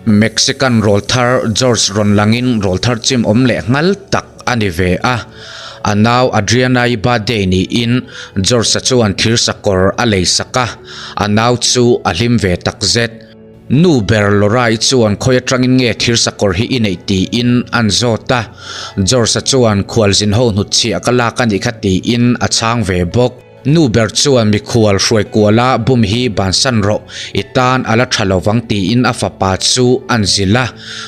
Mexican rawlthar George rawn langin rawlthar chim awm leh nghal tak a ni ve a. A nau Adriana-i birthday niin George-a chuan thir sakawr a lei sak a, a nau chu a hlim ve takzet. Nu ber Laura-i chuan khawi atangin nge thir sakawr hi i neih tiin an zawt a, George-a chuan khualzin ho hnutchhiah ka lak a nih kha tiin a chhang ve bawk. Nu ber chuan mikhual hruai kuala bum hi bansan rawh, i tan a la tha lovang tiin a fapa chu an zilh a.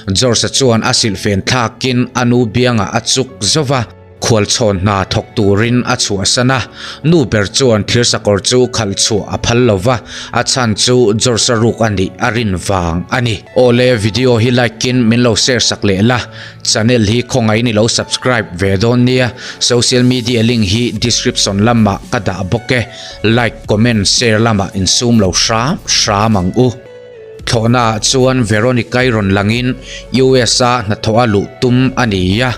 George-a chuan a silhfen thlakin a nu biangah a chuk zauh a, khualchhawn hna thawk turin a chhuahsan a. Nu ber chuan thirsakawr chu khalh chhuah a phal lo va, a chhan chu George-a ruk a nih a rin vang a ni. Awle video hi like in min lo share sak leh la. Channel hi khawngaih in i lo subscribe ve dawn nia, social media link hi description lamah ka dah bawk e, like, comment, share lamah insum lo hram hram ang u. Thlawhna ah chuan Veronica-i rawn langin US a hnathawh a luh tum a ni a,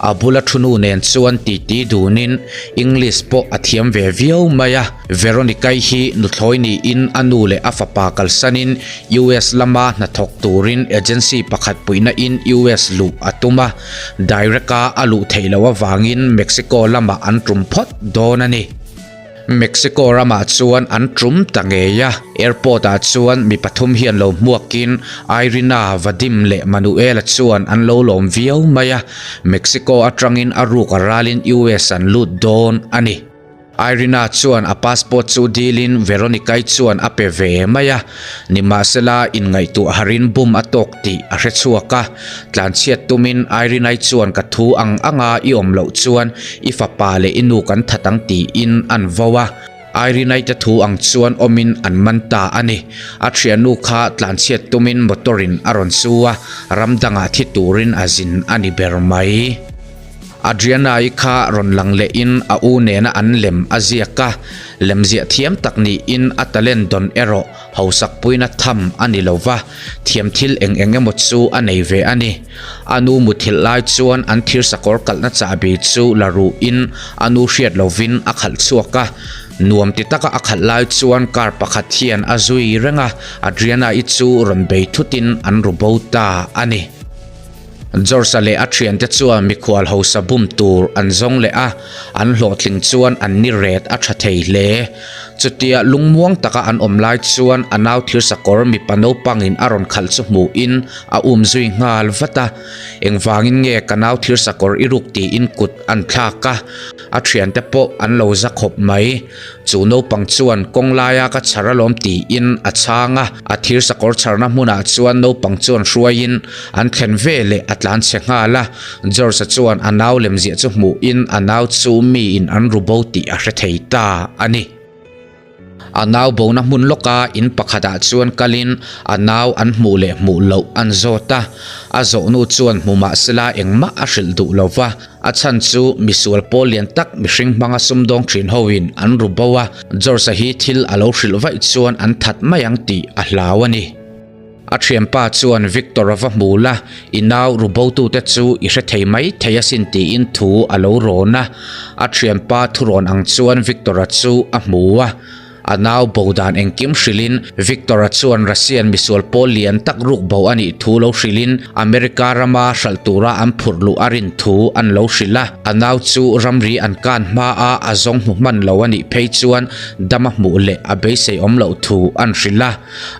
a bula thu nu nen chuan titi dunin English pawh a thiam ve viau mai a. Veronica-i hi nuthlawi niin a nu leh a fapa kalsanin US lama hnathawk turin agency pakhat puihna in US luh a tum a, direct a a luh theih loh avangin Mexico lamah an tum phawt dawn a ni. Mexico ramah chuan an tum ta ngei a, airport ah chuan mi pathum hian lo hmuakin Irina, Vadim leh Manuela chuan an lo lawm viau mai a, Mexico atangin a ruk a ralin US an lut dawn a ni. Irina chuan a passport chu dilin Veronica-i chuan a pe ve mai a, nimahsela inngaihtuah harin bum a tawk tih a hre chhuak a. Tlanchhiat tumin Irina-i chuan ka thu ang anga i awm loh chuan i fapa leh i nu kan that ang tiin an vo a. Irina-i te thu ang chuan awmin an man ta a ni. A thiannu kha tlanchhiat tumin motor-in a rawn su a, ram dangah thi turin a zin a ni ber mai. Adriana-i kha rawn lang lehin a u nena an lem a ziak a, lemziah thiam tak niin a talent dawn erawh hausakpuina tham a ni lo va, thiam thil eng eng emaw chu a nei ve a ni. A nu muthilh lai chuan an thirsakawr kalhna chahbi chu la ruhin a nu hriat lovin a khalh chhuak a, nuam ti taka a khalh lai chuan car pakhat hian a zui reng a, Adriana-i chu rawn bei thutin an ru bo ta a ni. George-a leh a thiante chuan mikhual hausa bum tur an zawng leh a, an hlawhtling chuan an ni ret a tha thei hle. Chutia lungmuang taka an awm lai chuan a nau thirsakawr mipa naupangin a rawn khalh chu hmuhin a um zui nghal vat a. Engvangin nge ka nau thirsakawr i ruk tiin kut an thlak a, a thiante pawh an lo za khawp mai. Chu naupang chuan kawng laia ka chhar alawm tiin a chhang a, a thir sakawr chharna hmunah chuan naupang chuan hruaiin an thlen ve leh a tlan chhe nghal a. George-a chuan a nau lemziah chu hmuhin a nau chu miin an ru bo tih a hre thei ta a ni. A nau bona hmun lawka in pakhatah chuan kalin a nau an hmuh leh hmuh loh an zawt a, a zawhnu chuan hmu mahsela engmah a hrilh duh lo va. A chhan chu misual pawl lian tak mihring hmanga sumdawng thin hoin an ru bo a, George-a hi thil a lo hrilh vaih chuan an that mai ang tih a hlau a ni. A thianpa chuan Victor-a va hmu la, i nau ru botute chu i hre thei mai thei asin tiin thu a lo rawn a. A thianpa thurawn ang chuan Victor-a chu a hmu a. A nau bo dan engkim hrilhin Victor-a chuan Russian misual pawl lian tak ruk bo a nih thu lo hrilhin America rama hralh tura an phurh luh a rin thu an lo hrilh a. A nau chu ramri an kan hmaa a zawng hmu hman lo a nih phei chuan dam a hmuh leh a beisei awm loh thu an hrilh a.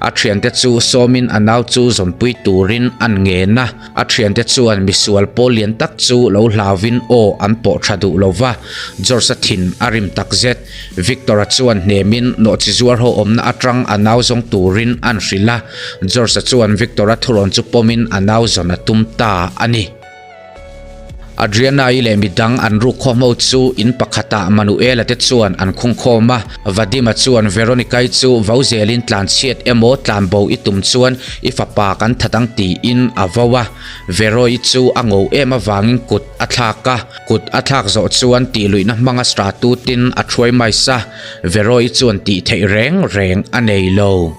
A thiante chu sawmin a nau chu zawnpui turin an ngen a. A thiante chuan misual pawl lian tak chu lo hlauvin aw an pawh tha duh lo va, George-a thin a rim takzet. Victor-a chuan hnemin nawhchi zuar ho awmna atang a nau zawng turin an hrilh a, George-a chuan Victor-a thurawn chu pawmin a nau zawn a tum ta a ni. Adriana-i leh midang an ruk khawm ho chu in pakhatah Manuela te chuan an khung khawm a, Vadim-a chuan Veronica-i chu vo zelin tlanchhiat emaw tlanbo i tum chuan i fapa kan that ang tiin a vo a, Vero-i chu a ngo em avangin kut a thlak a. Kut a thlak zawh chuan tih luihna hmanga sra tutin a thuai mai sa, Veroi chuan tih theih reng reng a nei lo.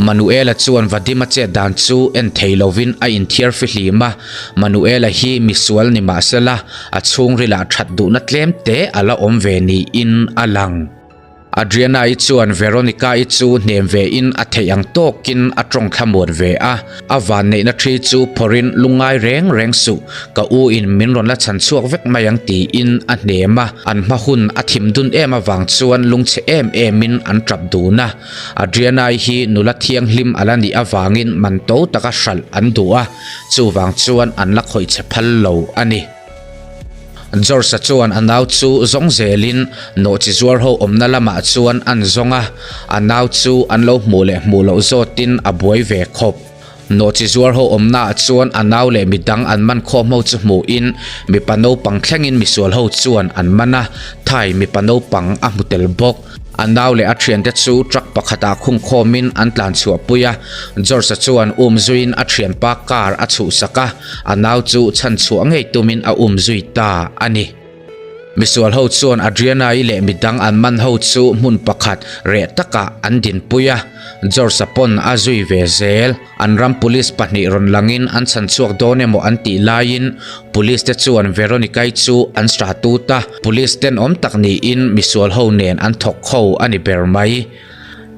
Manuela chuan Vadim-a chet dan chu en thei lovin a inthiar fihlim a, Manuela hi misual ni mahsela a chhungrilah that duhna tlem te a la awm ve niin a lang. Adriana-i chuan Veronica-i chu hnem ve in a theih ang tawkin a tawng thlamuan ve a, a vanneihna thi chu phawrhin lungngai reng reng suh, ka u in min rawn la chhan chhuak vek mai ang tiin a hnem a, an hma hun a thim dun em avang chuan lungchhe em em in an tap dun a, Adriana-i hi nula thianghlim a la nih avangin man to taka hralh an duh a, chuvang chuan an la khawih che phal lo a ni. George-a chuan a nau chu zawng zelin nawhchi zuar ho awmna lamah chuan an zawng a, a nau chu an lo hmuh leh hmuh loh zawtin a buai ve khawp. Nawhchi zuar ho awmnaah chuan a nau leh midang an man khawm ho chu hmuhin mipa naupang thlengin misual ho chuan an man a, Thai mipa naupang a hmu tel bawk. A nau leh a thiante chu truck pakhatah khung khawmin an tlan chhuahpui a, George-a chuan um zuiin a thianpa car a chhuhsak a, a nau chu chhan chhuah ngei tumin a um zui ta a ni. Misual ho chuan Adriana-i leh midang an man ho chu hmun pakhat reh takah an dinpui a, George-a pawn a zui ve zel. An ram police pahnih rawn langin an chhan chhuak dawn emaw an tih laiin police te chuan Veronica-i chu an sah tut a, police tenawm tak niin misual ho nen an thawk ho a ni ber mai.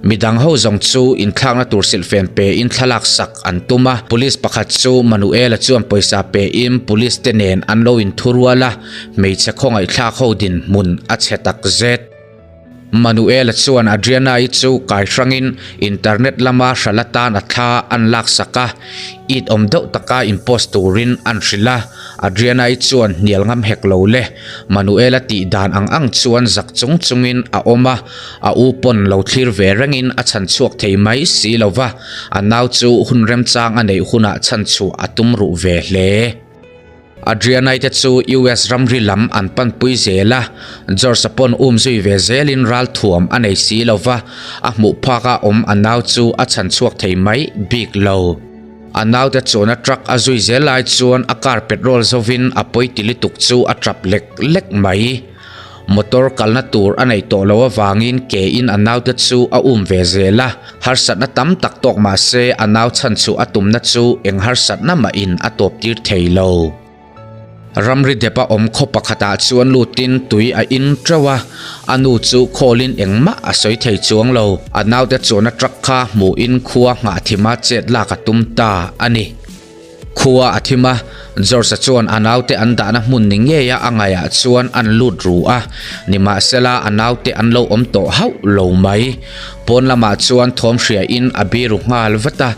Midang ho zawng chu inthlakna tur silhfen pein thlalak sak an tum a, police pakhat chu Manuela chuan pawisa pein police te nen an lo inthurual a, hmeichhe khawngaihthlak ho dinhmun a chhe tak zet. Manuela chuan Adriana-i chu kai hrangin internet lama hralh atan a thla an laksak a, it awm deuh taka in post turin an hrilh a. Adriana-i chuan hnial ngam hek lo le. Manuela tih dan ang ang chuan zak chung chungin a awm a, a u pawn lo thlir ve rengin a chhan chhuak thei mai si lo va, a nau chu hun remchang a neih hunah chhan chhuah a tum ruh ve hle. Adrianite chu US ramri lam an panpui zel a, George-a pawn um zui ve zelin ralthuam a nei si lo va, a hmuh phaka awm a nau chu a chhan chhuak thei mai bik lo. A naute chuan a truck a zui zel lai chuan a car petrol zovin a pawi ti lutuk chu a tap lek lek mai. Motor kalna tur a neih tawh loh avangin ke in a naute chu a um ve zel a, harsatna tam tak tawk mah se a nau chhan chhuah a tumna chu eng harsatna mahin a tawp tir thei lo. Ramri depa awm khaw pakhatah chuan lutin tui a in teuh a, a nu chu khawlin engmah a sawi thei chuang lo. A naute chuan a truck kha hmuhin khua nghah thima chet lak a tum ta a ni. Khua a thim a, George-a chuan a naute an dahna hmun ni ngeia a ngaihah chuan an lut ru a, nimahsela a naute an lo awm tawh hauh lo mai. Pawn lamah chuan thawm hriain a biru nghal vat a,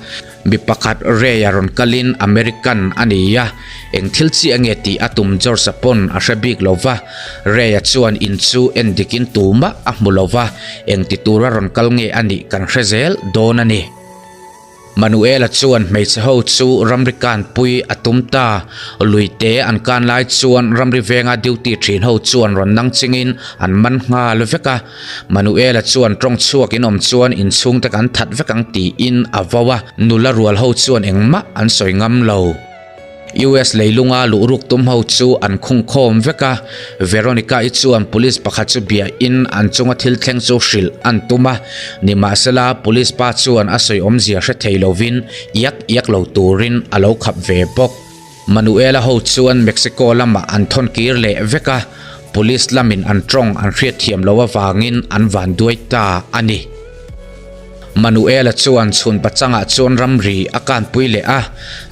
Mi pakhat Ray-a rawn kalin American a ni a, eng thil chiah nge tih a tum George-a pawn a hre bik lo va. Ray-a chuan in chu en dikin tumah a hmu lo va, eng ti tura rawn kal nge a nih kan hre zel dawn a ni. Manuela chuan hmeichhe ho chu ramri kanpui a tum ta. Luite an kan lai chuan ramri venga duty thin ho chuan rawn nang chingin an man nghal vek a. Manuela chuan tawng chhuak in awm chuan inchhungte kan that vek ang tiin a vo a, nula rual ho chuan engmah an sawi ngam lo. US leilunga luhruk tum ho chu an khung khawm vek a, Veronica-i chuan police pakhat chu biahin an chunga thil thleng chu hrilh an tum a, nimahsela police pa chuan a sawi awmzia hre thei lovin iak iak lo turin a lo khap ve bawk. Manuela ho chuan Mexico lamah an thawn kir leh vek a, police lamin an tawng an hriatthiam loh avangin an vanduai ta a ni. Manuela chuan chhun pachangah chuan ramri a kanpui leh a,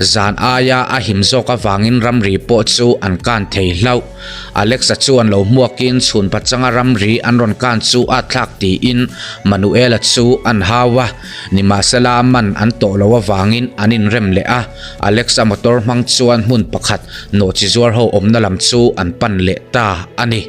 zan aia a him zawk avangin ramri pawh chu an kan thei hlauh. Alexa chuan lo hmuakin chhun pachanga ramri an rawn kan chu a thlak tiin Manuela chu an hau a, nimahsela man an tawh loh avangin an inrem leh a. Alexa motor hmang chuan hmun pakhat nawhchi zuar ho awmna lam chu an pan leh ta a ni.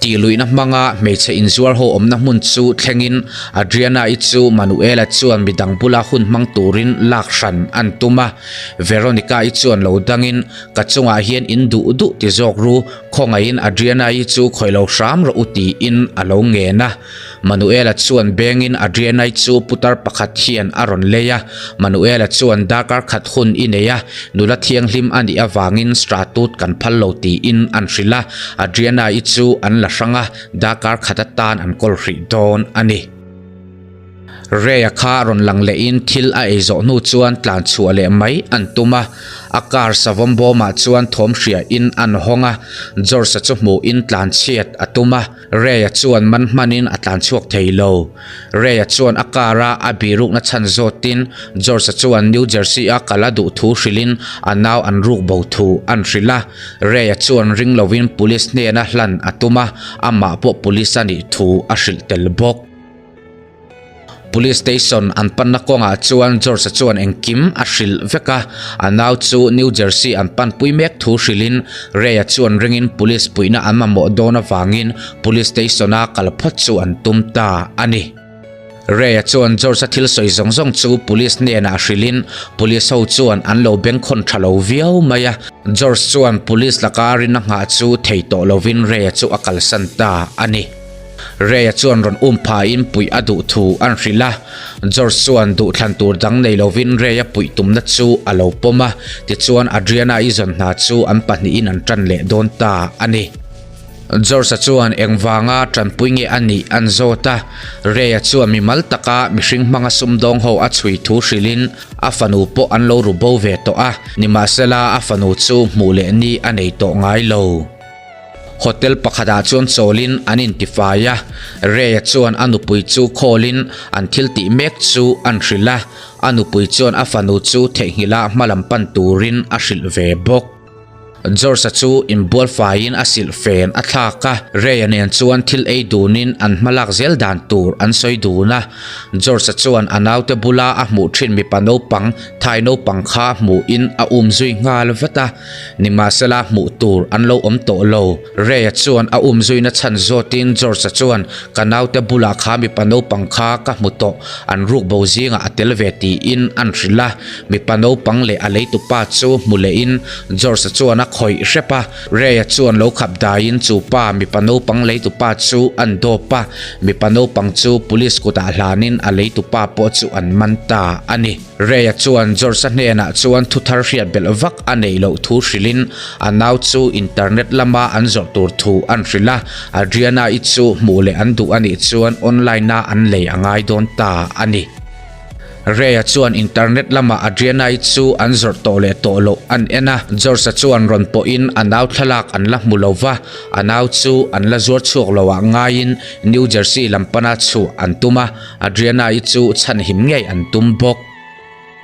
Tihluihna hmanga hmeichhe inzuar ho awmna hmun chu thlengin Adriana-i chu Manuela chuan midang bula hun hmang turin lak hran an tum a. Veronica-i chuan lo dangin, Ka chungah hian in duh duh ti zawk ru, khawngaihin Adriana-i chu khawih lo hram rawh u tiin a lo ngen a. Manuela chuan bengin Adriana-i chu putar pakhat hian a rawn lei a, Manuela chuan darkar khat hun i nei a, nula thianghlim a nih avangin stratut kan phal lo tiin an hrilh a, Adriana-i chu an la hrang a, darkar khat atan an kawl hrih dawn a ni. Ray-a kha rawn lang lehin thil a ei zawh hnu chuan tlan chhuah leh mai an tum a, a car savawm bawmah chuan thawm hriain an hawng a, George-a chu hmuhin tlan chhiat a tum a, Ray-a chuan man hmanin a tlan chhuak thei lo. Ray-a chuan a car-a a birukna chhan zawtin George-a chuan New Jersey-a kal a duh thu hrilhin a nau an ruk bo thu an hrilh a, Ray-a chuan ring lovin police hnena hlan a tum a, amah pawh police a nih thu a hrilh tel bawk. Police station an panna kawngah chuan George-a chuan engkim a hrilh vek a, a nau chu New Jersey an panpui mek thu hrilhin Ray-a chuan ringin police puihna an mamawh dawn avangin police station-a kal phawt chu an tum ta a ni. Ray-a chuan George-a thil sawi zawng zawng chu police hnenah hrilhin police ho chuan an lo bengkhawn tha lo viau mai a, George chuan police laka rinna nghah chu thei tawh lovin Ray-a chu a kalsan ta a ni. Ray-a chuan rawn um phain puih a duh thu an hrilh a, George chuan duhthlan tur dang nei lovin Ray-a puih tumna chu a lo pawm a, tichuan Adriana-i zawn hna chu an pahnihin an tan leh dawn ta a ni. George-a chuan engvanga tanpui nge a nih an zawt a, Ray-a chuan mimal taka mihring hmanga sumdawng ho a chhui thu hrilhin a fanu pawh an lo ru bo ve tawh a, nimahsela a fanu chu hmuh leh ni a nei tawh ngai lo. Hotel pakhatah chuan chawlin an intifai a, Ray-a chuan a nupui chu khawlin an thil tih mek chu an hrilh a, a nupui chuan a fanu chu theihnghilh a hmalam pan turin a hrilh ve bawk. George-a chu inbual faiin a silh fen a thlak a, Ray-a nen chuan thil ei dunin an hmalak zel dan tur an sawi dun a, George-a chuan a naute bula a hmuh thin mipa naupang thai naupang kha hmuhin a umzui nghal vat a. Nimahsela hmuh tur an lo awm tawh lo. Ray-a chuan a umzuina chhan zawtin George-a chuan, Ka naute bulah kha mipa naupang kha ka hmu tawh, an ruk bo zingah a tel ve tiin an hrilh a. Mipa naupang leh a leitupa chu hmu lehin George-a chuan a khawih hrep a. Ray-a chuan lo khap daiin chu pa mipa naupang leitupa chu an dawp a. Mipa naupang chu police kutah hlanin a leitupa pawh chu an man ta a ni. Ray-a chuan George-a hnenah chuan thu thar hriat belh vak a neih loh thu hrilhin a nau chu internet lama an zawrh tur thu an hrilh a, Adriana-i chu hmuh leh an duh a nih chuan online-a an lei a ngai dawn ta a ni. Ray-a chuan internet lama Adriana-i chu an zawrh tawh leh tawh loh an en a, George-a chuan rawn pawhin a nau thlalak an la hmu lo va, a nau chu an la zuar chhuak lo ah ngaiin New Jersey lam pana chhuah an tum a, Adriana-i chu chhanhim ngei an tum bawk.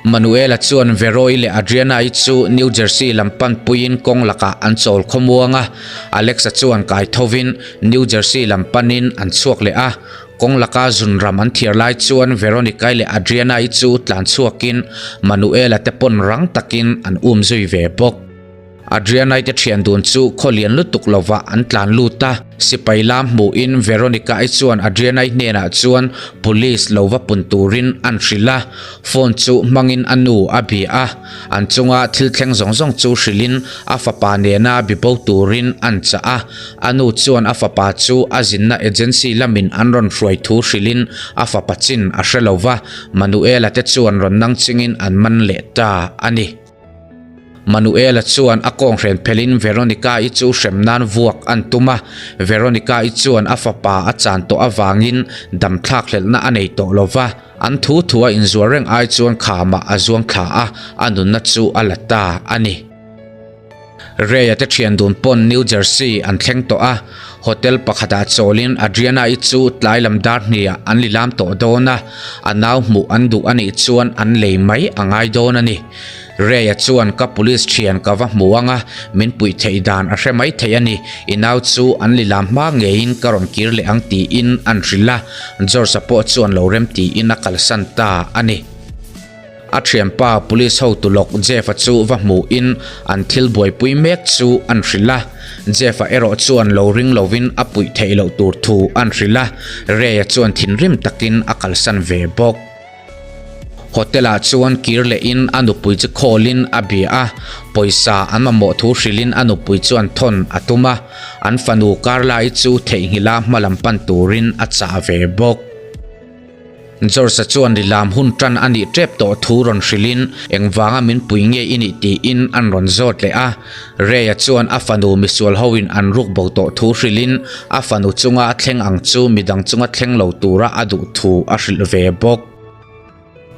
Manuela chuan Vero-i leh Adriana-i chu New Jersey lam panpuiin kawng lakah an chawl khawmuang a, Alex-a chuan kai thovin New Jersey lam panin an chhuak leh a. Kawng laka zunram an thiar lai chuan Veronica-i leh Adriana-i chu tlan chhuakin Manuela te pawn rang takin an umzui ve bawk. Adriana-i te thian dun chu khaw lian lutuk lovah an tlan lut a, sipai lam hmuhin Veronica-i chuan Adriana-i hnenah chuan police lo va pun turin an hrilh a, phone chu hmangin a nu a bia a, an chunga thil thleng zawng zawng chu hrilhin a fapa nena bi bo turin an chah a, a nu chuan a fapa chu a zinna agency lamin an rawn hruai thu hrilhin a fapa chin a hre lo va, Manuela te chuan rawn nang chingin an man leh ta a ni. Manuela chuan a kawnghren phelin Veronica-i chu hrem nan vuak an tum a, Veronica-i chuan a fapa a chan tawh avangin dam thlakhlelhna a nei tawh lo va, an thu thu a inzuar reng ai chuan khamah a zuang thla a, a nunna chu a la ta a ni. Ray-a te thian dun pawn New Jersey an thleng tawh a, hotel pakhatah chawlin Adriana-i chu tlai lam dar hniah an lilam tawh dawn a, a nau hmuh an duh a nih chuan an lei mai a ngai dawn a ni. Ray-a chuan ka police thian ka va hmu ang a, min puih theih dan a hre mai thei a ni, i nau chu an lilam hma ngeiin ka rawn kir leh ang tiin an hrilh a, George-a pawh chuan lo rem tiin a kalsan ta a ni. A thianpa police hotu lawk Jeff-a chu va hmuhin an thil buaipui mek chu an hrilh a, Jeff-a erawh chuan lo ring lovin a puih theih loh tur thu an hrilh a, Ray-a chuan thinrim takin a kalsan ve bawk. Hotel-ah chuan kir lehin a nupui chu khawlin a bia a, pawisa an mamawh thu hrilhin a nupui chuan thawn a tum a, an fanu Carla-i chu theihnghilha hmalam pan turin a chah ve bawk. George-a chuan rilam hun tan a nih tep tawh thu rawn hrilhin engvanga min pui nge i nih tiin an rawn zawt leh a. Ray-a chuan a fanu misual hoin an ruk bo tawh thu hrilhin a fanu chunga a thleng ang chu midang chunga thleng lo tura a duh thu a hrilh ve bawk.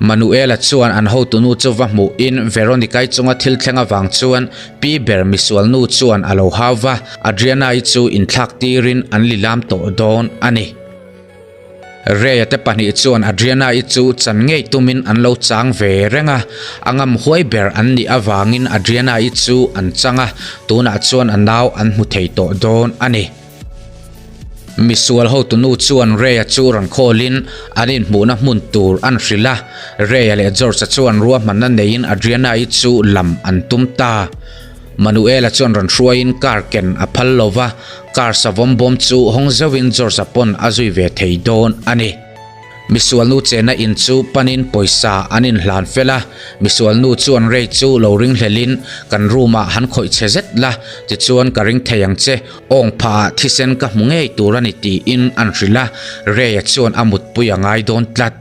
Manuela chuan an hotunu chu va hmuhin Veronica-i chunga thil thleng avang chuan pi ber misualnu chuan a lo hau va, Adriana-i chu inthlak tirin an lilam tawh dawn a ni. Ray-a te pahnih chuan Adriana-i chu chan ngei tumin an lo chang ve reng a, a ngam huai ber an nih avangin Adriana-i chu an chang a, tunah chuan a nau an hmu thei tawh dawn a ni. Misual hotunu chuan Ray-a chu rawn khawlin an inhmuhna hmun tur an hrilh a, Ray-a leh George-a chuan ruahmanna neiin Adriana-i chu lam an tum ta. Manuela chuan rawn hruaiin car ken a phal lo va, car savawm bawm chu hawng zeuhin George-a pawn a zui ve thei dawn a ni. Misualnu chena in chu panin pawisa an inhlan fel a, misualnu chuan Ray chu lo ringhlelin kan room ah han khawih che zet la, tichuan ka ring thei ang che, awng phah ah thisen ka hmu ngei tur a ni tiin an hrilh a, Ray-a chuan a mutpui a ngai dawn tlat.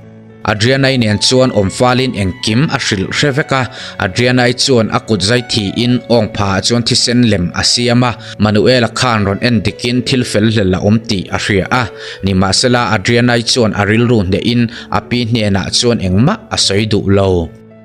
Adriana-i nen chuan awm falin engkim a hrilh hre vek a, Adriana-i chuan a kut zai thiin awng phah ah chuan thisen lem a siam a, Manuela khan rawn en dikin thil fel hlel a awm tih a hria a, nimahsela Adriana-i chuan a rilru hnehin a pi hnenah chuan engmah a sawi duh lo.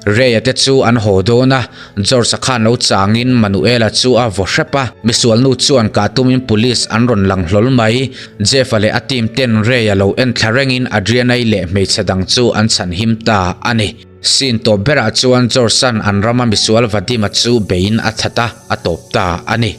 Ray-a te chu an haw dawn a, George-a khan lo changin Manuela chu a vaw hrep a, misualnu chuan kah tumin police an rawn lang hlawl mai. Jeff-a leh a team ten Ray-a lo en thla rengin Adriana-i leh hmeichhe dang chu an chhanhim ta a ni. Scene tawp berah chuan George-a'n an rama misual Vadim-a chu beiin a that a, a tawp ta a ni.